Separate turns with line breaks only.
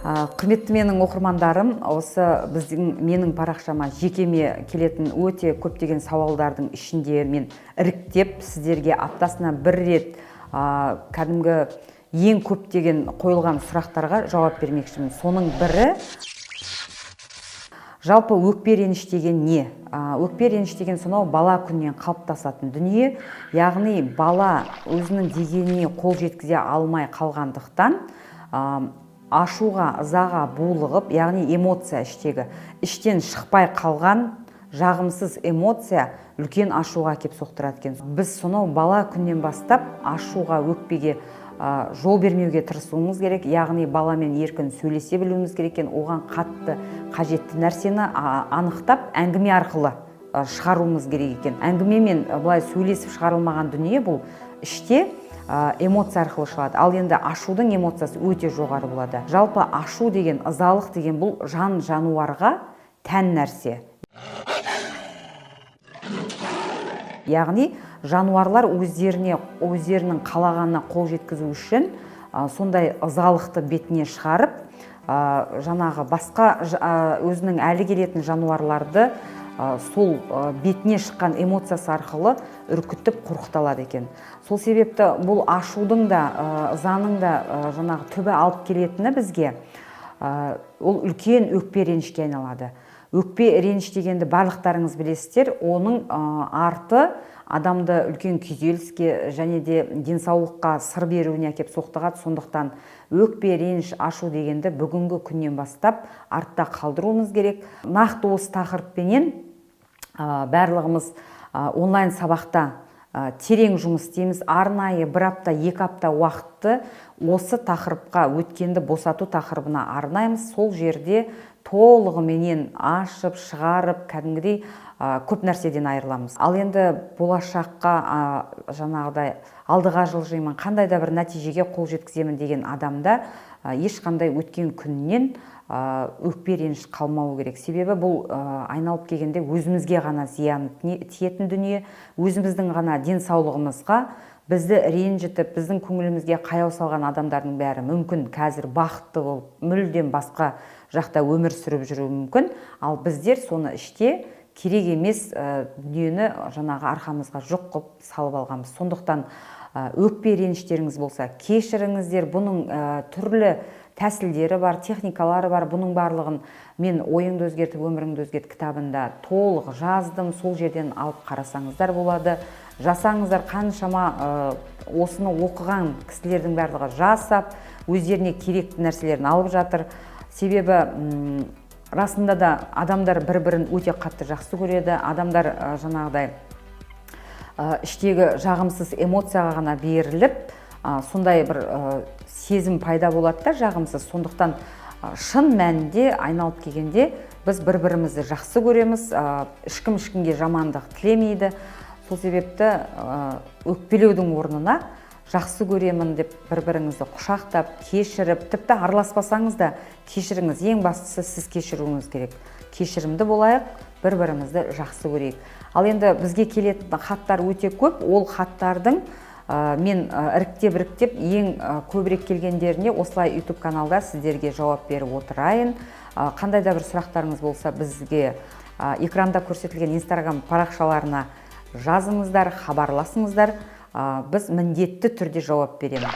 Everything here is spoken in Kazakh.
Құрметті менің оқырмандарым, осы біздің, менің парақшама, жекеме келетін өте көптеген сауалдардың ішінде мен іріктеп, сіздерге аптасына бір рет кәдімгі ең көптеген қойылған сұрақтарға жауап бермекшімін. Соның бірі: жалпы өкпе, реніш деген не? Өкпе, реніш деген сонау бала күннен қалыптасатын дүние, яғни бала өзінің дегеніне қол жеткізе алмай қалғандықтан, ашуға, ызаға булығып, яғни эмоция, іштегі, іштен шықпай қалған жағымсыз эмоция үлкен ашуға әкеп соқтырады екен. Біз сонау бала күннен бастап ашуға, өкпеге жол бермеуге тырысуымыз керек, яғни баламен еркін сөйлесе білуіміз керек екен. Оған қатты қажетті нәрсені анықтап, әңгіме арқылы шығаруымыз керек екен. Әңгімемен, былай сөйлесіп шығарылмаған дүние бұл іште эмоция арқылы шығады. Ал енді ашудың эмоциясы өте жоғары болады. Жалпы ашу деген, ызалық деген бұл жан жануарға тән нәрсе, яғни жануарлар өздеріне, өздерінің қалағанына қол жеткізу үшін сондай ызалықты бетіне шығарып, жаңағы басқа өзінің әлі келетін жануарларды сол бетіне шыққан эмоциясы арқылы үркітіп, қорқыта алады екен. Сол себепті бұл ашудың да, ызаның да жаңағы түбі алып келетіні бізге ол үлкен өкпе, ренішке айналады. Өкпе, реніш дегенді барлықтарыңыз білесіздер. Оның арты адамды үлкен күйзеліске және де денсаулыққа сыр беруіне әкеп соқтығады. Сондықтан өкпе, реніш, ашу дегенді бүгінгі күннен бастап артта қалдыруымыз керек. Нақты осы тақырыппенен барлығымыз онлайн сабақта терең жұмыс істейміз. Арнайы бір апта, 2 апта уақытты осы тақырыпқа, өткенді босату тақырыбына арнаймыз. Сол жерде толығыменен ашып шығарып, кәдімгідей көп нәрседен айырыламыз. Ал енді болашаққа, жаңағыдай алдыға жылжимын, қандай да бір нәтижеге қол жеткіземін деген адамда ешқандай өткен күннен өкпе, реніш қалмауы керек. Себебі бұл айналып келгенде өзімізге ғана зиян тиетін дүние, өзіміздің ғана денсаулығымызға. Бізді ренжітіп, біздің көңілімізге қаяу салған адамдардың бәрі мүмкін қазір бақытты болып, мүлдем басқа жақта өмір сүріп жүруі мүмкін. Ал біздер соны іште керек емес дүниені жаңағы арқамызға жүк қылып салып алғанбыз. Сондықтан өкпе, реніштеріңіз болса, кешіріңіздер. Бұның түрлі тәсілдері бар, техникалары бар. Бұның барлығын мен «Ойыңды өзгертіп, өміріңді өзгерт» кітабында толық жаздым. Сол жерден алып қарасаңыздар болады, жасаңыздар. Қаншама осыны оқыған кісілердің барлығы жасап, өздеріне керекті нәрселерін алып жатыр. Себебі расында да адамдар бір бірін өте қатты жақсы көреді. Адамдар жаңағыдай іштегі жағымсыз эмоцияға ғана беріліп, сондай бір сезім пайда болады да, жағымсыз. Сондықтан шын мәнінде айналып келгенде біз бір бірімізді жақсы көреміз, ешкім ешкімге жамандық тілемейді. Сол себепті өкпелеудің орнына жақсы көремін деп бір біріңізді құшақтап, кешіріп, тіпті араласпасаңыз да кешіріңіз. Ең бастысы, сіз кешіруіңіз керек. Кешірімді болайық, бір бірімізді жақсы көрейік. Ал енді бізге келетін хаттар өте көп. Ол хаттардың мен іріктеп іріктеп ең көбірек келгендеріне осылай YouTube каналда сіздерге жауап беріп отырайын. Қандай да бір сұрақтарыңыз болса, бізге экранда көрсетілген Инстаграм парақшаларына жазыңыздар, хабарласыңыздар. Біз міндетті түрде жауап береміз.